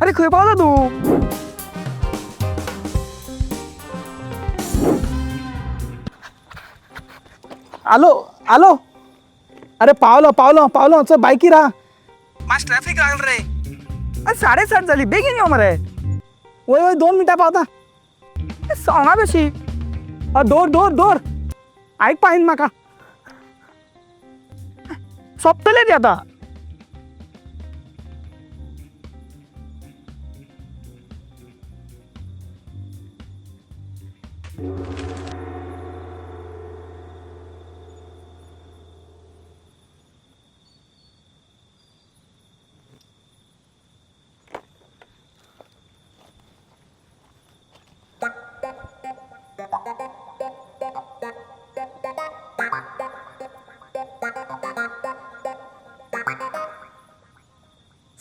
अरे खंय पावला तूं? आलो आलो. अरे पावलो पावलो पावलो, चल बायकीर हा. मातशें ट्रॅफिक लागल रे. अरे 7:30 जाली, बेगीन यो मरे. वय वय, 2 मिनटां पावता. सांगा कशी. दोर दोर दोर, आयक पाहिन म्हाका सोंपतले ती आतां.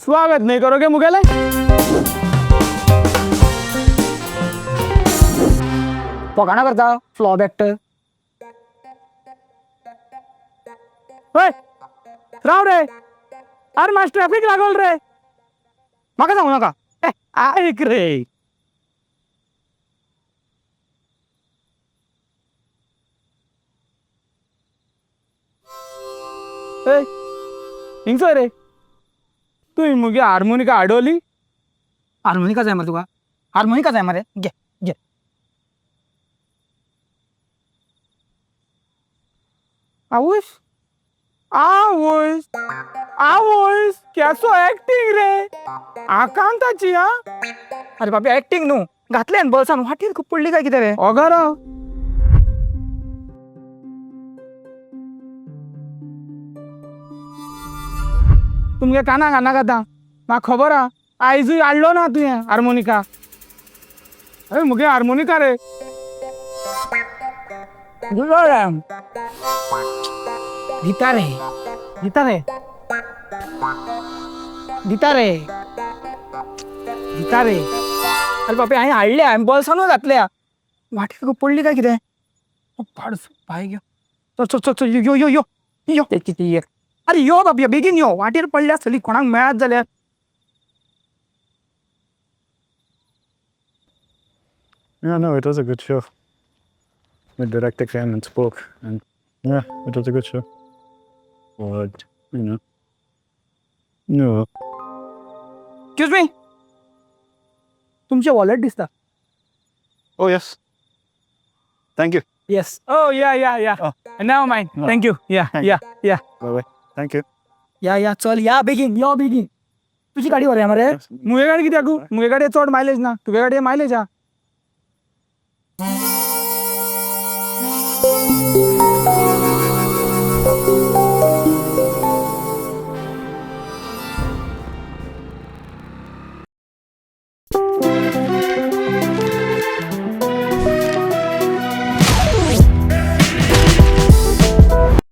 स्वागत नाही करोगे मुगेले? फकाणां करता फ्लॉप एक्टर. हय राव रे, अरे मातशें ट्रॅफिक लागल रे, म्हाका सांगू नाका. ए आयक रे. ए हिंगसो रे, तुवें मुगे हार्मोनिका हाडवली? हार्मोनिका जाय मरे तुका? हार्मोनिका जाय मरे? घे घे. आवयस आवयस आवयस, केसो एक्टींग रे आकांताची. हा अरे बाबा, एक्टींग न्हू, घातलें बल्सान वाटेर खूब पडली काय कितें रे? ओगार तुमगे काना काना खाता, म्हाका खबर आहा. आयजूय हाडलो ना तुवें हार्मोनिका. अरे मुगे हार्मोनिका रे. दिता रे, दिता रे, दिता रे, दिता रे. अरे बापे, हांवें हाडल्या, हांवें बॉल्सानूच घातल्या, वाटेर तुका पडली काय कितें? पाडस बाय घेव. चल चल चल चल, यो यो यो यो ते कितें ये. अरे यो बाबया, बेगीन यो, वाटेर पडल्या आसतली कोणाक मेळत जाल्यार. Yeah, no, it was a good show. The director came and spoke, and yeah, it was a good show. But you know, no. Excuse me, तुमचें वॉलेट दिसता. Oh yes. Thank you. Yes. Oh yeah yeah yeah. Oh. Never mind. No. Thank you. Yeah Thank yeah yeah. Bye bye. Thank you. या या, चल या बेगीन यो बेगीन. तुजी गाडी व्हरया मरे. मुगे गाडी कित्याक? मुगे गाडये चड मायलेज ना, तुगे गाडये मायलेज आहा.